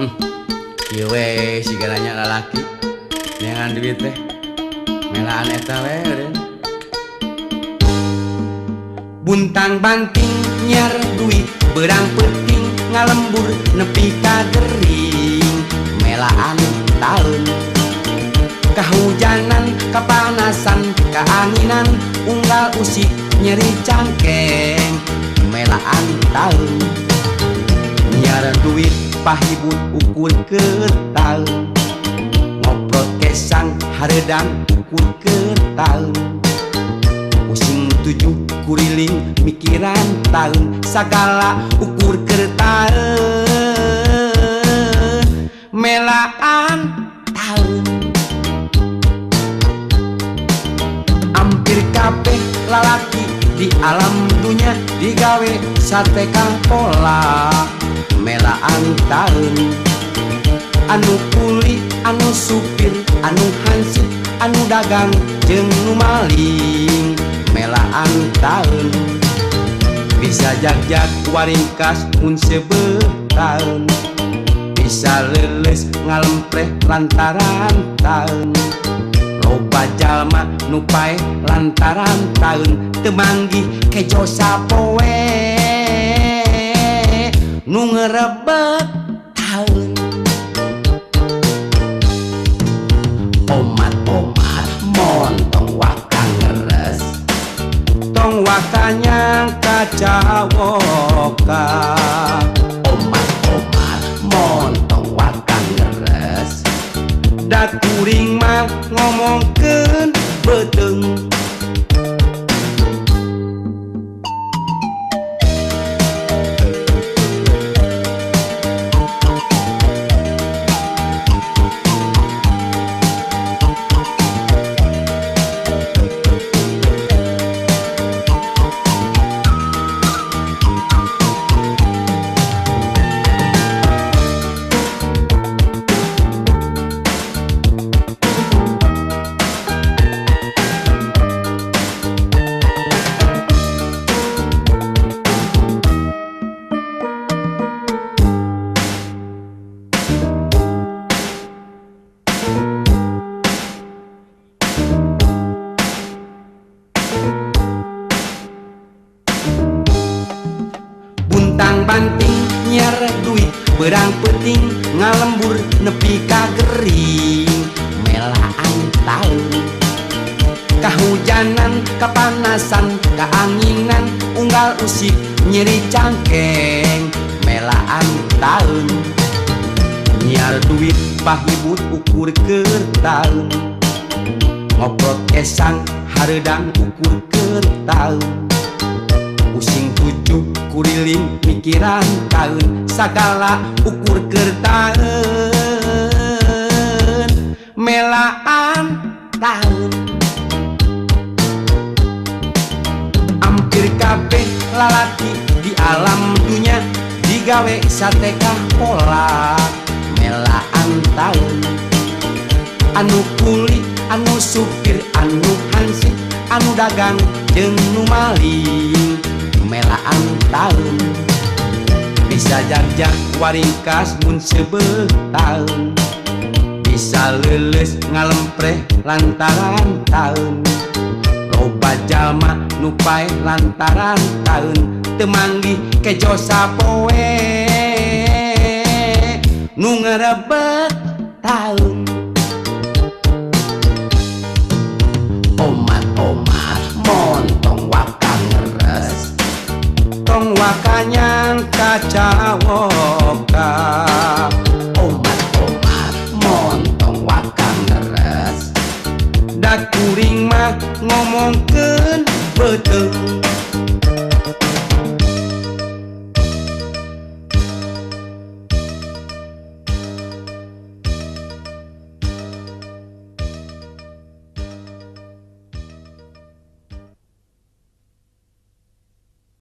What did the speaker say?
Kieu we sigana nya lalaki neangan duit teh melaan eta we eureun. Buntang banting nyiar duit beurang peuting ngalembur nepi ka gering melaan taun. Kahujanan kapanasan kaanginan unggal usik nyeri cangkeng melaan taun. Nyiar duit pahibut ukur keur taun, ngoprot kesang hareudang ukur keur taun. Pusing tujuh kuriling mikiran taun, sagala ukur keur taun melaan taun. Ampir kabeh lalaki di alam dunya digawe sate kang pola melaan taun. Anu kuli, anu supir, anu hansip, anu dagang jeung nu maling melaan taun. Bisa jag-jag waringkas mun seubeuh taun, bisa leuleus ngalempreh lantaran taun. Loba jalma nu paeh lantaran taun, teu manggih kejo sapoe nu ngerebek taun. Omat-omat montong waka ngeres, tong waka nyangka cawoka. Omat-omat montong waka ngeres, da kuring mah ngomongkeun beuteung. Buntang banting nyiar duit beurang peuting ngalembur nepi ka gering melaan taun. Kahujanan kapanasan kaanginan unggal usik nyeri cangkeng melaan taun. Nyiar duit pahibut ukur keur taun, ngoprot kesang hareudang ukur keur taun. Pusing tujuh kuriling mikiran taun, sagala ukur keur taun melaan taun. Ampir kabeh lalaki di alam dunya digawe satekah pola melaan taun. Anu kuli, anu supir, anu hansip, anu dagang jeung nu maling melaan taun. Bisa jag-jag waringkas mun seubeuh taun, bisa leuleus ngalempreh lantaran taun. Loba jalma nu paeh lantaran taun, teu manggih kejo sapoe nu ngerebek taun. Omat-omat montong waka ngeres, tong waka nyangka cawoka. Omat-omat montong waka ngeres, da kuring mah ngomongkeun beuteung.